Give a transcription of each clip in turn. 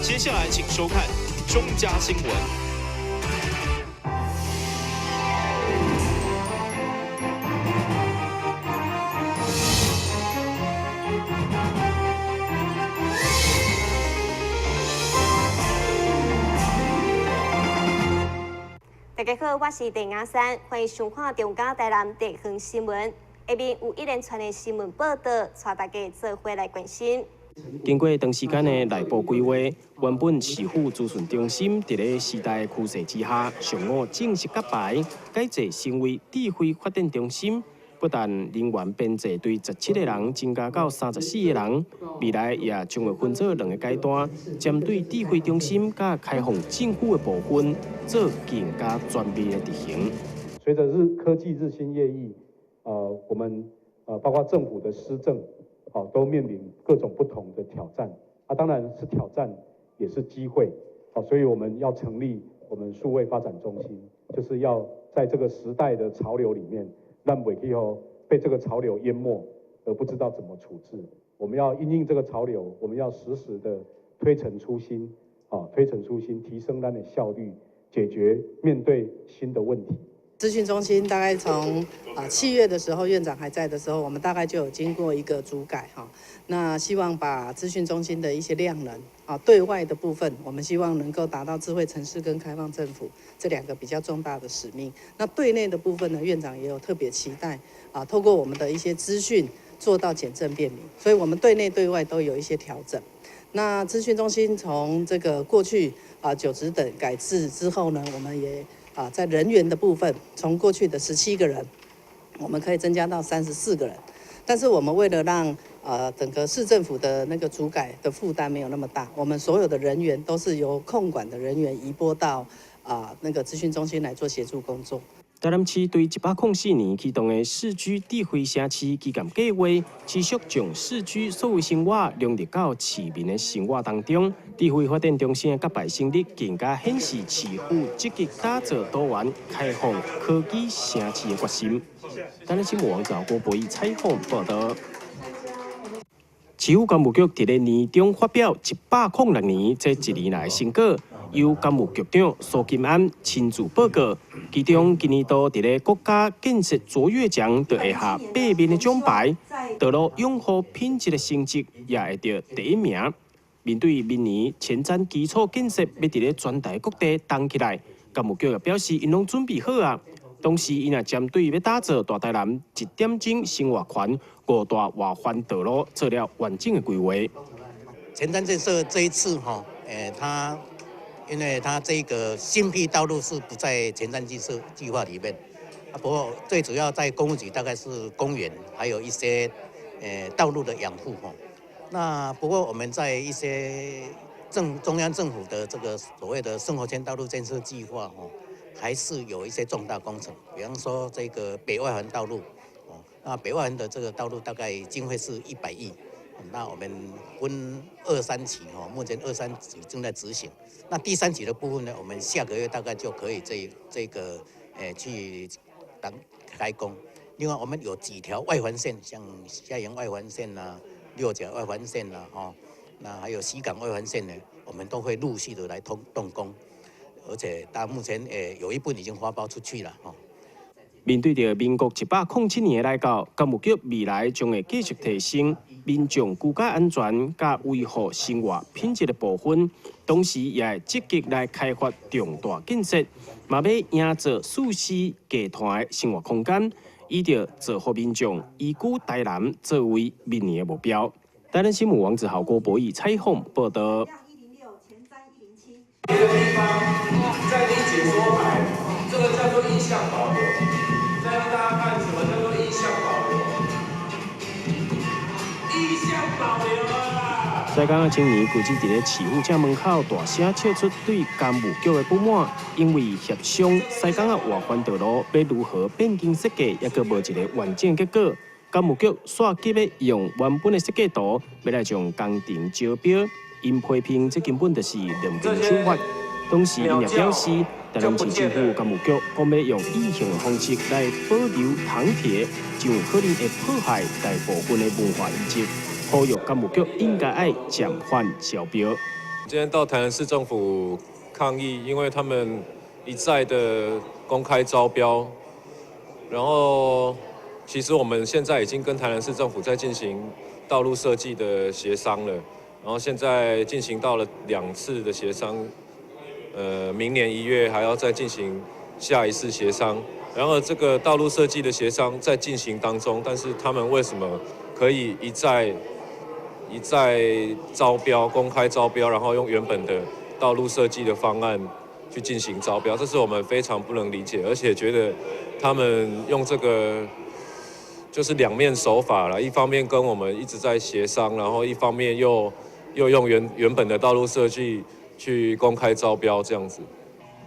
接下來請收看中嘉新聞。大家好，我是鄭雅珊，歡迎收看中嘉台南地方新聞。下面有一連串的新聞報道，帶大家做伙來關心。經過長時間的內部規劃，原本市府資訊中心佇咧時代趨勢之下，上午正式揭牌，改制成為智慧發展中心。不但人員編制對17個人增加到34個人，未來也將會分做兩個階段，針對智慧中心佮開放政府的部分，做更加全面的執行。隨著日科技日新月異，我們包括政府的施政，都面臨各種不同的挑戰。啊，當然是挑戰，也是機會。好，所以我們要成立我們數位發展中心，就是要在這個時代的潮流裡面，讓袂去予被這個潮流淹沒，而不知道怎麼處置。我們要因應這個潮流，我們要時時的推陳出新，啊，推陳出新，提升咱的效率，解決面對新的問題。資訊中心大概從7月的時候，院長還在的時候，我們大概就有經過一個組改哈。那希望把資訊中心的一些量能啊，對外的部分，我們希望能夠達到智慧城市跟開放政府這兩個比較重大的使命。那對內的部分呢，院長也有特別期待啊，透過我們的一些資訊做到簡政便民，所以我們對內對外都有一些調整。那資訊中心從這個過去啊9職等改制之後呢，我們也在人員的部分，從過去的17個人，我們可以增加到34個人。但是我們為了讓整個市政府的那個組改的負擔沒有那麼大，我們所有的人員都是由控管的人員移撥到那個資訊中心來做協助工作。台南市對104年啟動的市區智慧城市基建計劃，持續將市區數位生活融入到市民的生活當中。智慧發展中心的揭牌成立，更加顯示市府積極打造多元開放科技城市的決心。台南新聞網站郭博義採訪報道。市府工務局佇咧年中發表106年這一年來成果，由工務局長蘇金安親自報告。其中今年度佇咧國家建設卓越獎就會下8面的獎牌，道路養護品質的成績也會得第一名。面對明年前瞻基礎建設欲佇咧全台各地動起來，工務局也表示𪜶攏準備好啊。同時，𪜶也針對欲打造大台南一點鐘生活圈5大外環道路做了完整的規劃。前瞻建設這一次吼，它因為它這個新闢道路是不在前瞻建設計劃裡面，啊，不過最主要在工務局大概是公園，還有一些道路的養護吼。那不過我們在一些中央政府的這個所謂的生活圈道路建設計劃吼，還是有一些重大工程，比方說這個北外環道路，哦，那北外環的這個道路大概經費是100億，那我們分2、3期哦，目前2、3期正在執行，那第3期的部分呢，我們下個月大概就可以這個去當開工。另外，我們有幾條外環線，像下營外環線啦、六甲外環線啦，吼，那還有西港外環線呢，我們都會陸續的來動工。而且到目前，有一部分已經發包出去了。面對著民國107年的來到，工務局未來將會繼續提升民眾居家安全佮維護生活品質的部分，同時也會積極來開發重大建設，嘛欲營造舒適低碳的生活空間，以著造福民眾宜居台南作為明年的目標。台南新聞王子豪、郭博義採訪報道。這個地方在你解說台，這個叫做意向保留。再讓大家看什麼叫做意向保留。意向保留啊！西港的青年舊址佇咧市府正門口大聲笑出對工務局的不滿，因為協商西港的外環道路欲如何變更設計，猶閣無一個完整結果。工務局煞急欲用原本的設計圖，欲來將工程招標。𪜶批評這根本就是兩邊手法。同時，𪜶也表示，台南市政府工務局講欲用意向的方式來保留糖鐵，就有可能會破壞大部分的文化遺跡。呼籲工務局應該愛暫緩招標。今天到台南市政府抗議，因為他們一再的公開招標，然後其實我們現在已經跟台南市政府在進行道路設計的協商了，然後現在進行到了兩次的協商，明年1月還要再進行下一次協商。然而這個道路設計的協商在進行當中，但是他們為什麼可以一再一再招標、公開招標，然後用原本的道路設計的方案去進行招標？這是我們非常不能理解，而且覺得他們用這個就是兩面手法了，一方面跟我們一直在協商，然後一方面又用原本的道路設計去公開招標，這樣子。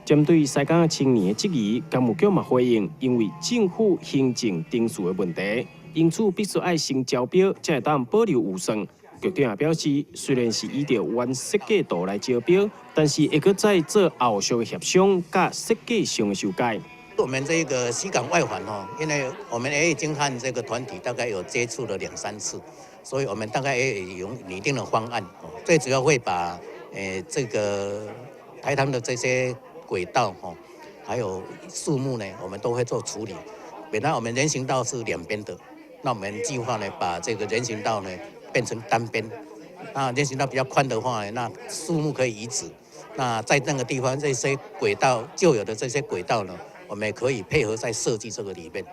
針對西港青年的質疑，工務局嘛回應，因為政府行政程序的問題，因此必須愛先招標，才會當保留預算。局長也表示，雖然是依著原設計圖來招標，但是會閣再做後續的協商佮設計上的修改。我們這個西港外環哦，因為我們也已經和這個團體大概有接觸了兩三次，所以我們大概也有擬定了方案。最主要會把這個台糖的這些軌道吼，還有樹木呢，我們都會做處理。本來我們人行道是兩邊的，那我們計劃呢，把這個人行道呢變成單邊。那人行道比較寬的話呢，那樹木可以移植。那在那個地方，這些軌道舊有的這些軌道呢，我們也可以配合在設計這個裡面。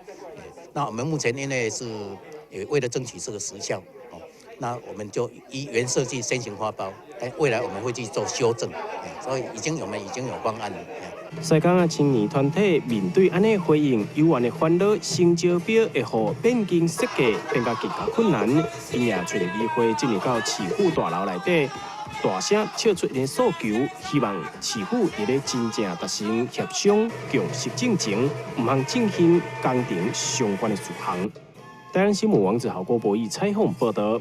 那我們目前因為是也為了爭取這個時效，哦，那我們就依原設計先行發包，但未來我們會去做修正，所以我們已經有方案了。西港的青年團體面對按呢回應，有緣的煩惱，先招標會予變更設計變甲更加困難，𪜶也揣著議會進入到市府大樓內底，大聲笑出𪜶訴求，希望市府佇咧真正達成協商共識進前，毋通進行工程相關的事項。台灣新聞王子豪、郭博義採訪報道。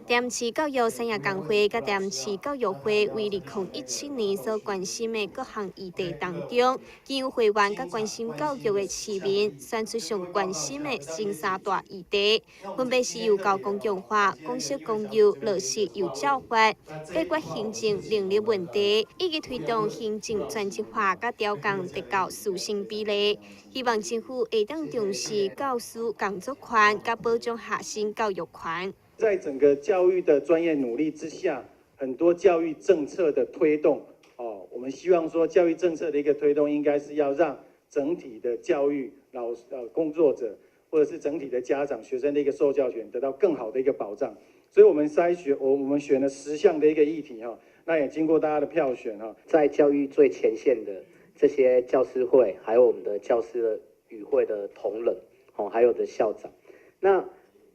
台南市教育產業工會佮台南市教育會為2017年所關心的各項議題當中，經由會員佮關心教育的市民選出上關心的新三大議題，分別是幼教公共化、公設公幼落實幼教法、解決行政能力問題，以及推動行政專職化佮調降特教師生比例。希望政府會當重視教師工作權佮保障學生教育權。在整個教育的專業努力之下，很多教育政策的推動，哦，我們希望說教育政策的一個推動，應該是要讓整體的教育工作者，或者是整體的家長、學生的一個受教權得到更好的一個保障。所以，我們篩選，我們選了10項的一個議題哈，那也經過大家的票選哈。在教育最前線的這些教師會，還有我們的教師的與會的同仁，哦，還有的校長，那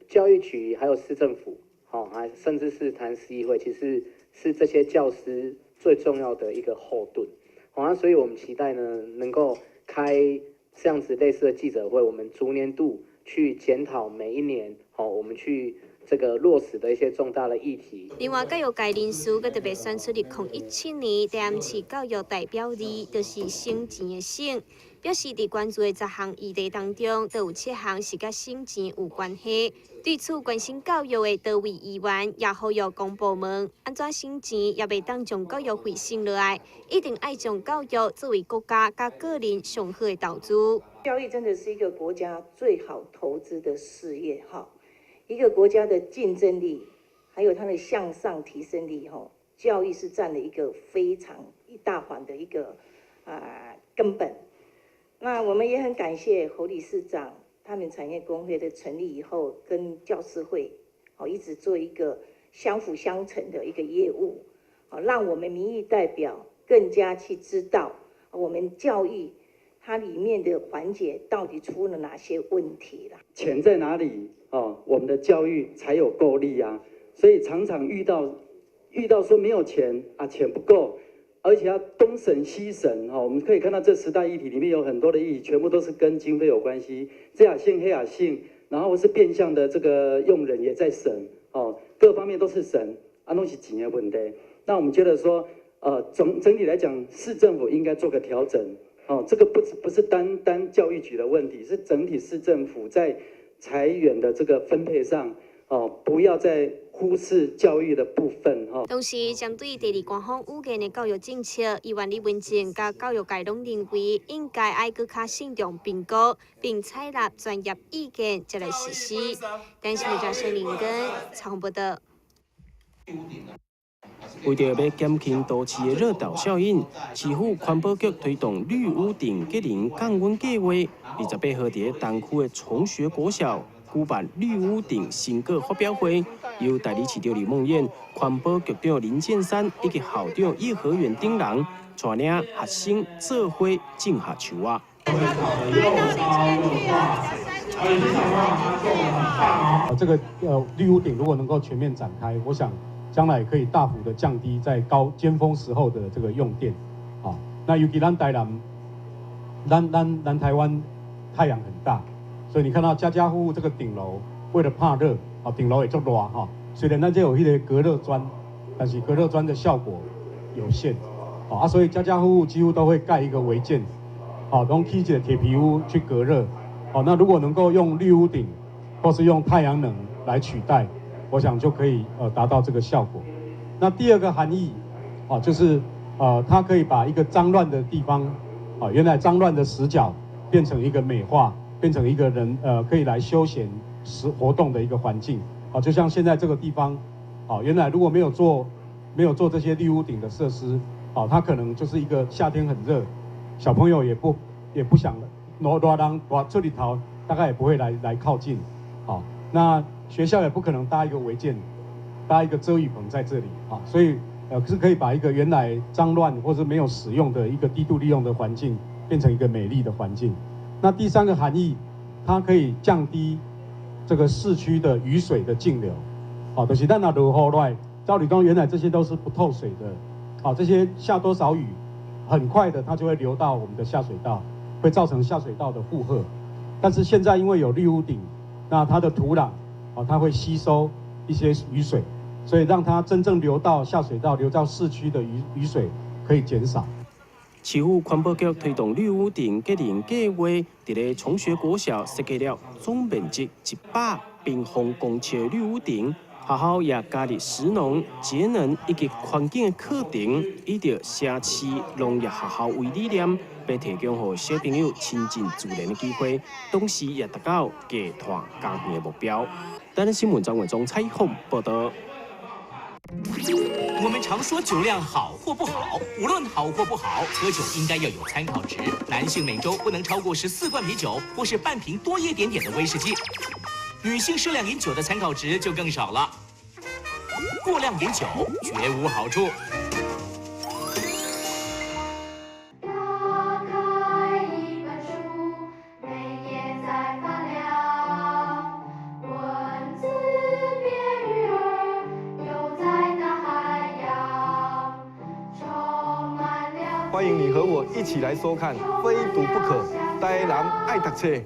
教育局還有市政府，好，還甚至是台南市議會，其實是這些教師最重要的一個後盾。好，那所以我們期待呢，能夠開這樣子類似的記者會，我們逐年度去檢討每一年，好，我們去這個落實的一些重大的議題。另外，教育界人士閣特別選出2017年台南市教育代表字，就是省錢的省，表示佇關注的10項議題當中，都有7項是佮省錢有關係。對此，關心教育的多位議員也呼籲公部門，按怎省錢也袂當將教育費省落來，一定愛將教育作為國家佮個人上好的投資。教育真的是一個國家最好投資的事業，哈，一個國家的競爭力，還有它的向上提升力，哈，教育是佔了一個非常一大環的一個根本。那我們也很感謝侯理事長，他們產業工會的成立以後，跟教師會，哦，一直做一個相輔相成的一個業務，好，讓我們民意代表更加去知道我們教育它裡面的環節到底出了哪些問題啦。錢在哪裡？哦，我們的教育才有夠力啊！所以常常遇到說沒有錢啊，錢不夠。而且要東省西省哈，我們可以看到這10大議題裡面有很多的議題，全部都是跟經費有關係。這亞性、黑亞性，然後是變相的這個用人也在省哦，各方面都是省，啊，攏是錢的問題。那我們覺得說，總整體來講，市政府應該做個調整哦，這個不是單單教育局的問題，是整體市政府在財源的這個分配上哦，不要再忽忽视教育的部分哈。同時，針對第二官方語言的教育政策，議員李文靜佮教育界攏認為應該愛閣較慎重評估，並採納專業意見才來實施。電視記者孫林根採訪報道。為著欲減輕都市的熱島效應，市府環保局推動綠屋頂節能降溫計劃。28號佇東區的崇學國小舉辦綠屋頂成果發表會，由代理市長李孟諺、環保局長林建山以及校長葉和元等人帶領學生做伙種下樹仔。這個綠屋頂如果能夠全面展開，我想將來可以大幅的降低在高尖峰時候的這個用電。啊，那尤其咱台南，咱台灣太陽很大，所以你看到家家戶戶這個頂樓，為了怕熱，啊，頂樓會足熱哈。雖然咱這有彼个隔熱磚，但是隔熱磚的效果有限，啊，所以家家戶戶幾乎都會蓋一個違建，好，攏起一個鐵皮屋去隔熱。好，那如果能夠用綠屋頂，或是用太陽能來取代，我想就可以達到這個效果。那第二個含義，啊，就是它可以把一個髒亂的地方，啊，原來髒亂的死角變成一個美化，變成一個人可以來休閒活動的一個環境。啊，就像現在這個地方，啊，原來如果沒有做這些綠屋頂的設施，啊，它可能就是一個夏天很熱，小朋友也不想挪熱人這裡頭大概也不會來靠近，好，那學校也不可能搭一個違建，搭一個遮雨棚在這裡，啊，所以是可以把一個原來髒亂或是沒有使用的一個低度利用的環境，變成一個美麗的環境。那第三個含義，它可以降低這個市區的雨水的徑流，好，就是咱若落雨來，照理講原來這些都是不透水的，好，這些下多少雨，很快的它就會流到我們的下水道，會造成下水道的負荷。但是現在因為有綠屋頂，那它的土壤，啊，它會吸收一些雨水，所以讓它真正流到下水道、流到市區的雨水可以減少。市府環保局推動綠屋頂節能計劃，佇咧崇學國小設計了總面積100平方公尺的綠屋頂，學校也加入食農、節能以及環境的課程，以著城市農業學校為理念，欲提供予小朋友親近自然的機會，同時也達到低碳家園的目標。台南新聞張偉忠採訪報道。我們常說酒量好或不好，無論好或不好，喝酒應該要有參考值。男性每週不能超過14罐啤酒，或是半瓶多一點點的威士忌。女性適量飲酒的參考值就更少了。過量飲酒絕無好處。歡迎你和我一起來收看《非讀不可》，台南愛讀冊。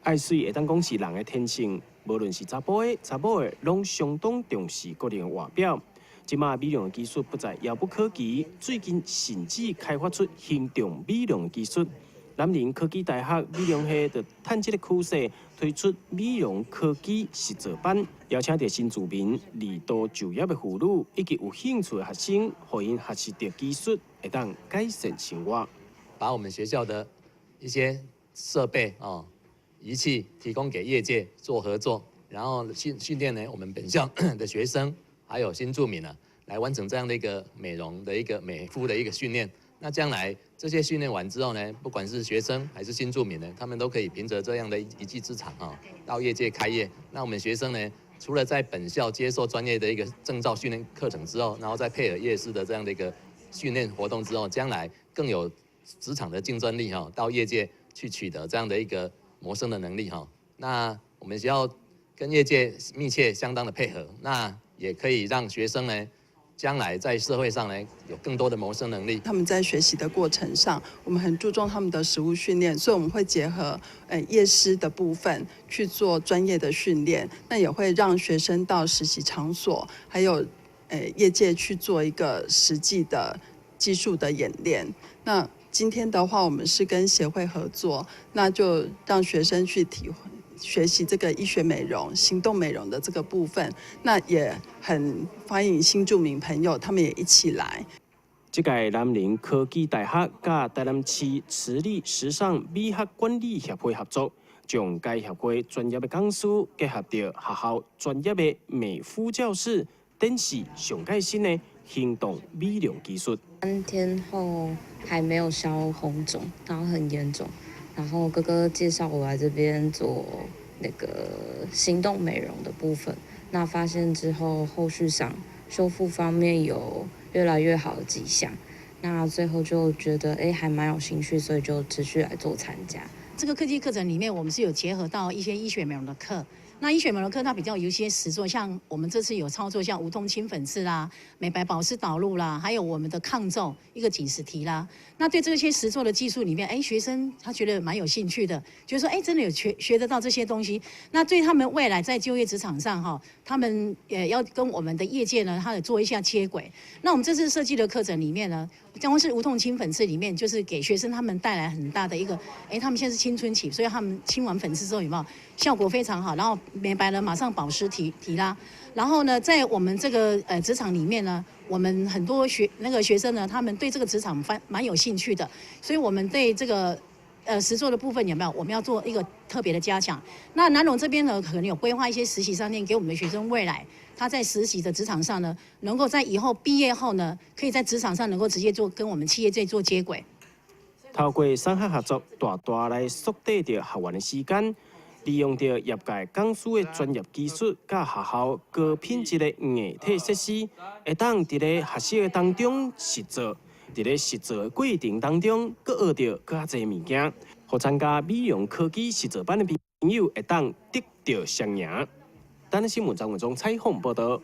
愛媠會當講是人的天性，無論是查埔的、查某的，攏相當重視個人的外表。這馬美容的技術不再遙不可及，最近甚至開發出行動美容的技術。南寧科技大學美容系就趁這個趨勢，推出美容科技實作班，邀請著新住民、離島就業的婦女以及有興趣的學生，予𪜶學習著技術，會當改善生活。把我們學校的一些設備啊、儀器提供給業界做合作，然後訓練呢我們本校的學生。還有新住民呢，來完成這樣的一個美容的一個美膚的一個訓練。那將來這些訓練完之後呢，不管是學生還是新住民呢，他們都可以憑着這樣的一技之長啊，到業界開業。那我們學生呢，除了在本校接受專業的一個證照訓練課程之後，然後再配合夜市的這樣的一個訓練活動之後，將來更有職場的競爭力哈，到業界去取得這樣的一個謀生的能力哈。那我們學校跟業界密切相當的配合，那也可以讓學生呢，將來在社會上呢，有更多的謀生能力。他們在學習的過程上，我們很注重他們的實務訓練，所以我們會結合業師的部分去做專業的訓練。那也會讓學生到實習場所，還有業界去做一個實際的技術的演練。那今天的話，我們是跟協會合作，那就讓學生去體會學習這個醫學美容、行動美容的這個部分，那也很歡迎新住民朋友，他們也一起來。這屆南寧科技大學佮台南市慈利時尚美學管理協會合作，將該協會專業的講師結合著學校專業的美膚教室，展示上蓋新的行動美容技術。 3天後還沒有消紅腫，然後很嚴重。然後哥哥介紹我來這邊做那個行動美容的部分，那發現之後後續上修復方面有越來越好的跡象，那最後就覺得還蠻有興趣，所以就持續來做參加。這個科技課程裡面，我們是有結合到一些醫學美容的課。那醫學美容課它比較有一些實作，像我們這次有操作像無痛清粉刺啦、美白保濕導入啦，還有我們的抗皺一個緊實提拉。那對這些實作的技術裡面，學生他覺得蠻有興趣的，就是說，真的有學學得到這些東西。那對他們未來在就業職場上，哈，他們也要跟我們的業界呢，他得做一下接軌。那我們這次設計的課程裡面呢，將是無痛清粉刺裡面，就是給學生他們帶來很大的一個，他們現在是青春期，所以他們清完粉刺之後有沒有效果非常好，然後美白了，馬上保濕提提拉。然後呢，在我們這個職場裡面呢，我們很多學生呢，他們對這個職場蠻有興趣的，所以我們對這個實作的部分有沒有？我們要做一個特別的加強。那南榮這邊呢，可能有規劃一些實習商店給我們的學生，未來他在實習的職場上呢，能夠在以後畢業後呢，可以在職場上能夠直接做跟我們企業界做接軌。透過產學合作，大大來縮短著學員的時間。利用著業界講師的專業技術，佮學校高品質的硬體設施，會當佇咧學習的當中實做，佇咧實做的過程當中，閣學著閣較濟物件，予參加美容科技實作班的朋友會當得著雙贏。台南新聞張文忠採訪報道。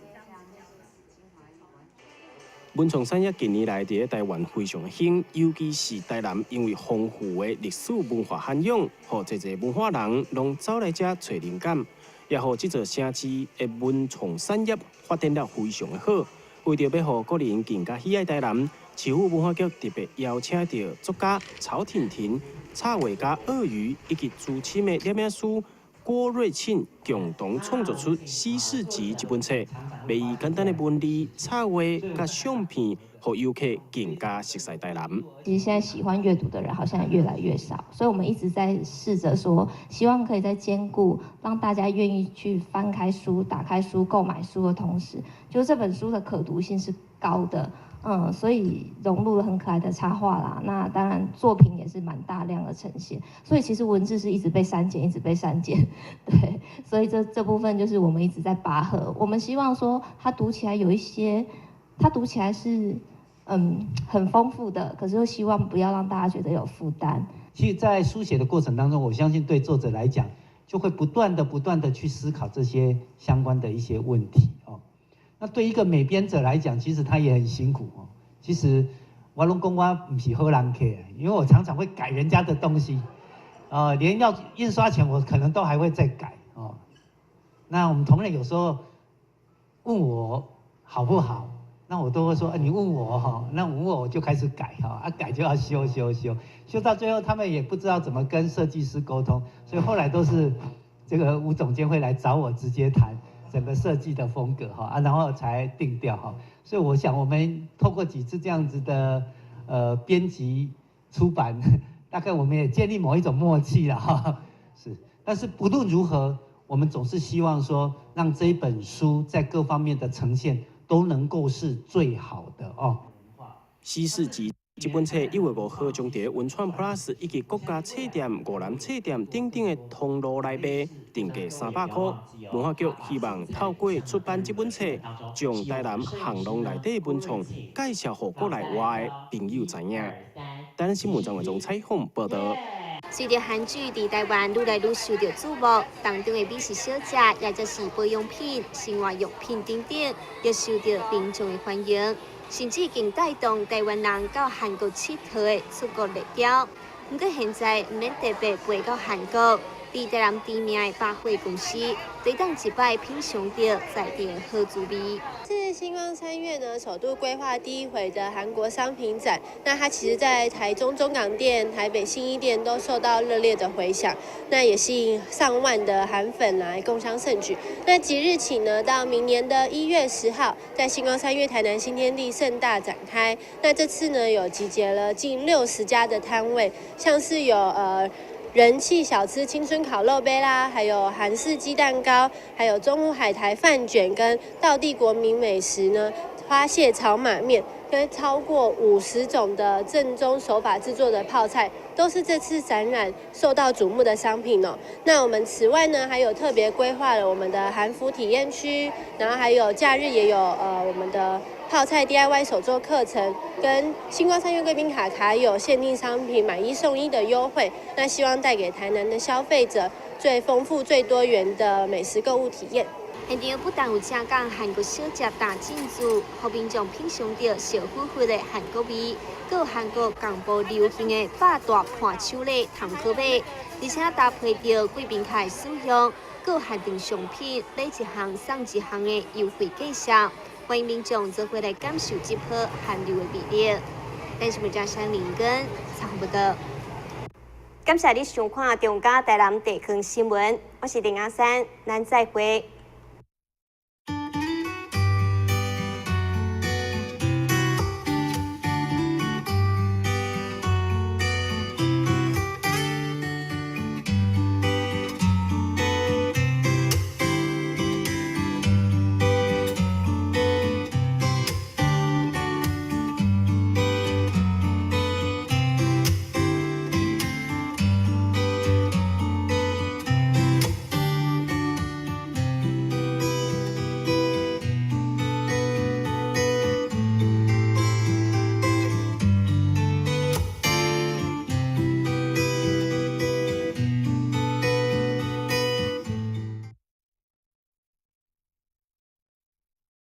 文創產業近年來佇咧台灣非常興，尤其是台南，因為豐富的歷史文化涵養，予濟濟文化人攏走來遮揣靈感，也予這座城市的文創產業發展得非常的好。為著欲予國人更加喜愛台南，市府文化局特別邀請著作家曹婷婷、插畫家鱷魚以及資深的攝影師郭瑞慶共同創作出《稀世集》這本冊，欲以簡單的文字、插畫佮相片，予遊客更加熟悉台南。其實現在喜歡閱讀的人好像越來越少，所以我們一直在試着說，希望可以在兼顧讓大家願意去翻開書、打開書、購買書的同時，就是這本書的可讀性是高的。所以融入了很可愛的插畫啦，那當然作品也是蠻大量的呈現，所以其實文字是一直被刪減，一直被刪減，對，所以這部分就是我們一直在拔河。我們希望說它讀起來有一些，它讀起來是很豐富的，可是又希望不要讓大家覺得有負擔。其實，在書寫的過程當中，我相信對作者來講，就會不斷的、不斷的去思考這些相關的一些問題哦。那對一個美編者來講，其實他也很辛苦哦。其實我攏講我毋是好人客，因為我常常會改人家的東西，連要印刷前我可能都還會再改哦。那我們同仁有時候問我好不好，那我都會說，你問我哈，那問我我就開始改哈，啊改就要修修修，修到最後他們也不知道怎麼跟設計師溝通，所以後來都是這個吳總監會來找我直接談整個設計的風格哈啊，然後才定調哈。所以我想，我們透過幾次這樣子的編輯出版，大概我們也建立某一種默契了哈。是，但是不論如何，我們總是希望說，讓這一本書在各方面的呈現都能夠是最好的哦。稀世集這本冊1月5號將佇文創 Plus 以及國家冊店、五南冊店等等的通路來賣，定價300塊。文化局希望透過出版這本冊，將台南巷弄內底文創介紹予國內外的朋友知影。台南新聞張偉忠採訪報道。隨著韓劇佇台灣愈來愈受到矚目，當中的美食小食，也就是保養品、生活用品等等，也受到民眾的歡迎，甚至更帶動台灣人到韓國𨑨迌的出國熱潮。毋過現在毋免特別飛到韓國，佇台南知名的百貨公司，會當一擺品嚐著在地的好滋味。是新光三越呢首度規劃第一回的韓國商品展，那它其實在台中中港店、台北信義店都受到熱烈的迴響，那也吸引上萬的韓粉來共襄盛舉。那即日起呢，到明年的1月10號，在新光三越台南新天地盛大展開。那這次呢，有集結了近60家的攤位，像是有人氣小吃青春烤肉杯啦，還有韓式雞蛋糕，還有中湖海苔飯捲跟道地國民美食呢，花蟹炒馬麵，跟超過50種的正宗手法製作的泡菜，都是這次展覽受到矚目的商品哦。那我們此外呢，還有特別規劃了我們的韓服體驗區，然後還有假日也有我們的泡菜 DIY 手作課程，跟新光三越貴賓卡卡有限定商品買一送一的優惠。那希望帶給台南的消費者最豐富、最多元的美食購物體驗。現場不但有正港韓國小食大進駐，予民眾品嚐著燒乎乎的韓國味，閣有韓國共部流行的百大伴手禮通好買，而且搭配著貴賓卡的使用，閣有限定商品買一項送一項的優惠價數。歡迎民眾做伙來感受這波韓流的魅力。電視記者林根採訪報導。感謝你收看中嘉台南地方新聞，我是林阿山，咱再會。